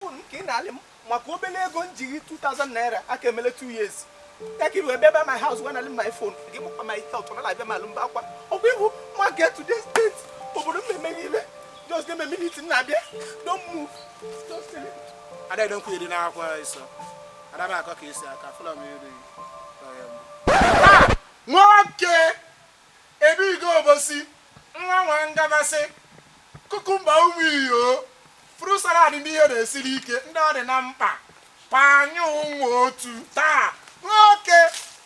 Phone m ka ị na-alị m maka obele ego m jiri 2000 naira aka emele 2 years ya ka i wee bịa bịa my house wee nalị my phone gị mụkwa my health ọ na-abịa m alụ mba akwa ọkwa iwu ma get to this state obodo m emeghị ile. Just give me a minute, m na-abịa. Don't move, just tell me. Ada edo nkwu iri n'akwụkwọ nsọ. Ada m akọ ka esi aka fụlọ m iri. Nwoke ebigo obosi nwa nwa ngabasị cucumber ụmụ iyo fruit salad ndị ihe na-esiri ike ndị ọ dị na mkpa panyụ ụmụ otu taa nwoke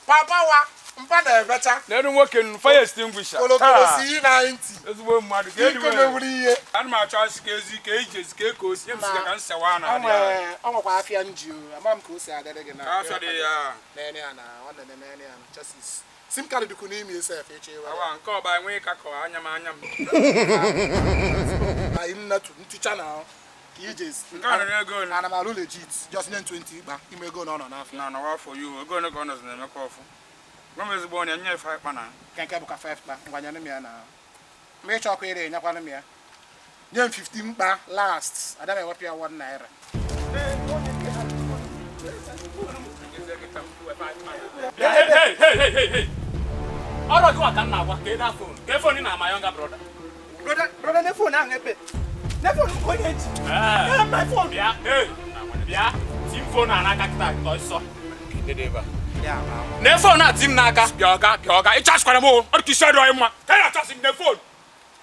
papawa mpa na-ebecha. N'elu nwoke nụ fire extinguisher. Kolokolo si 90. Ezigbo mmadụ ka iko mewuru ihe. Ana m achọ asị ka ezi ka eji ezi ka eko osi nye m sịga ka m sewa na adị ya. Ọ nwekwa afịa nji o, ama m ka o si adịrị gị na Ka afịa dị ya. Nene ya na nwanne nene ya na chassis sim card dịkwu n'ime sef eche iwe. Awa nke ọba enweghị ka kọọ anya m anya m. Na nnatu nticha na ka ije. Nke a nọ n'ego ole? Ana m alụ legit, just nye m 20 ịkpa ime ego na ọ nọ n'afịa. Na nọwa for you ego ole ka ọ nọzi na-emekọ ọfụ. Gwa m ezigbo onye nye ife ịkpa na. Nke bụ ka 5 kpa ngwa nyenụ m ya na ma ịchọ ọkụ ire nyekwanụ m ya nye m 15 mkpa last ada m ewepụ ya 1 naira. Hey, hey, hey, hey, hey, hey. Ọrụ gị nwa ka m na-agwa ka ị na phone. Ka phone na my younger brother. Brother, brother, ne phone ahụ ebe ne phone m ka onye ji. Yeah, my phone. Bịa, hey, bịa. Ti m phone a n'aka kịta ka ọsọ. Ne phone a ti m n'aka. Bịa ọga, bịa ọga, ịchasịkwara m o, ọ dị ka isi adịghị mma. Ka ị na-achasị m na phone.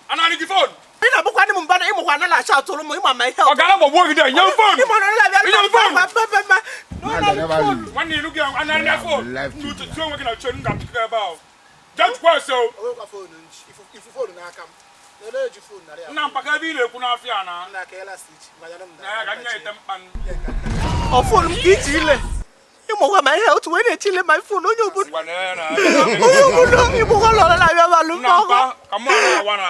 Anarị gị phone. Ị na-abụkwa ndị m mba na ịmụkwa na na-acha atụrụ m ịma ma ihe. Ọ gara gbagbuo gị dị, nye m phone. Ịma na ọ na-abịa Nye m phone. phone. Nwanne ilu gị anarị na phone. Left. Ndị uche tie onwe gị na uche m ga-apịka ebe ahụ. Jee chukwa ese o. O nwekwa phone nji ifu phone n'aka m na-ele eji phone narị Nna mpaka ebe ị na-ekwu n'afịa na. nna ka ela stich ngwa nyenụ m Na ya ka nye ite mkpa. Ọ phone m ka iji ile ịmụkwa ma ihe otu wee na-eche ile my phone onye obodo. Ngwa na ya na. Onye obodo ịmụkwa lọrọ na-abịa m alụ Nna mba mpa ka mụ na-awa na.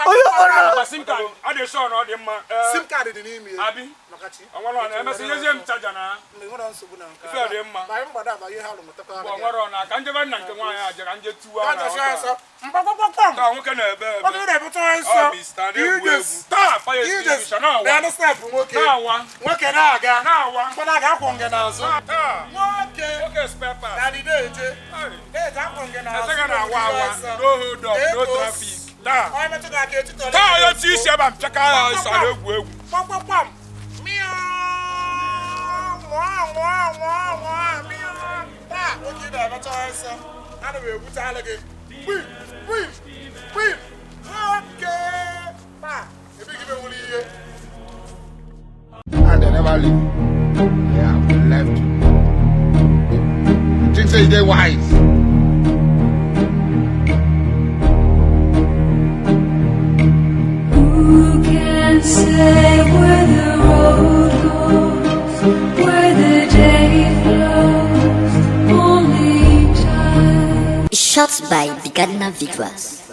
Onye obodo. Akpa sim card ọ dị sure na ọ dị mma. Sim card dị n'ime ya. Abi. Maka chi. Ọ nwere ọ na-emesị nyezie m chaja na. Mgbe nwere nsogbu na nke. Ife dị mma. Ma anyị mgbada ama ihe ha lụrụ mụtakwa. Ọ nwere ọ na ka njebe nna nke nwaanyị aja ka nje tiwa Ka na. jọsị ọsọ. Mkpakpakpakpam. Taa nwoke na-ebe ebe. Oge ị na-ebute ọsọ. Ọ bụ Mr. na-egwu egwu. Taa fire extinguisher na-awa. Na-anụ step nwoke. Na-awa. Nwoke na-aga. Na-awa. Mkpa na-aga akwụ gị n'azụ. Taa. Nwoke. Nwoke spare part. Na dị na-eje. Hey. Na-eje akwụ gị n'azụ. Eze ga na-awa awa. No hold up, no traffic. Taa. Onye metụ gị aka etiti ole. Taa ya ti isi ebe a mpịaka ya ịsa na-egwu egwu. Kpakpakpam. Mịa. Nwaa nwaa nwaa nwaa mịa. Taa nwoke ị na-emecha ọsọ. Ana m egwute alụ gị. Gbim gbim gbim. Nwoke. Taa ebighị m enwere ihe. And they never leave. They have left you. You think say they wise? Who can say where the road goes, where the day flows? Only time. Shot by Bigadna Visuals.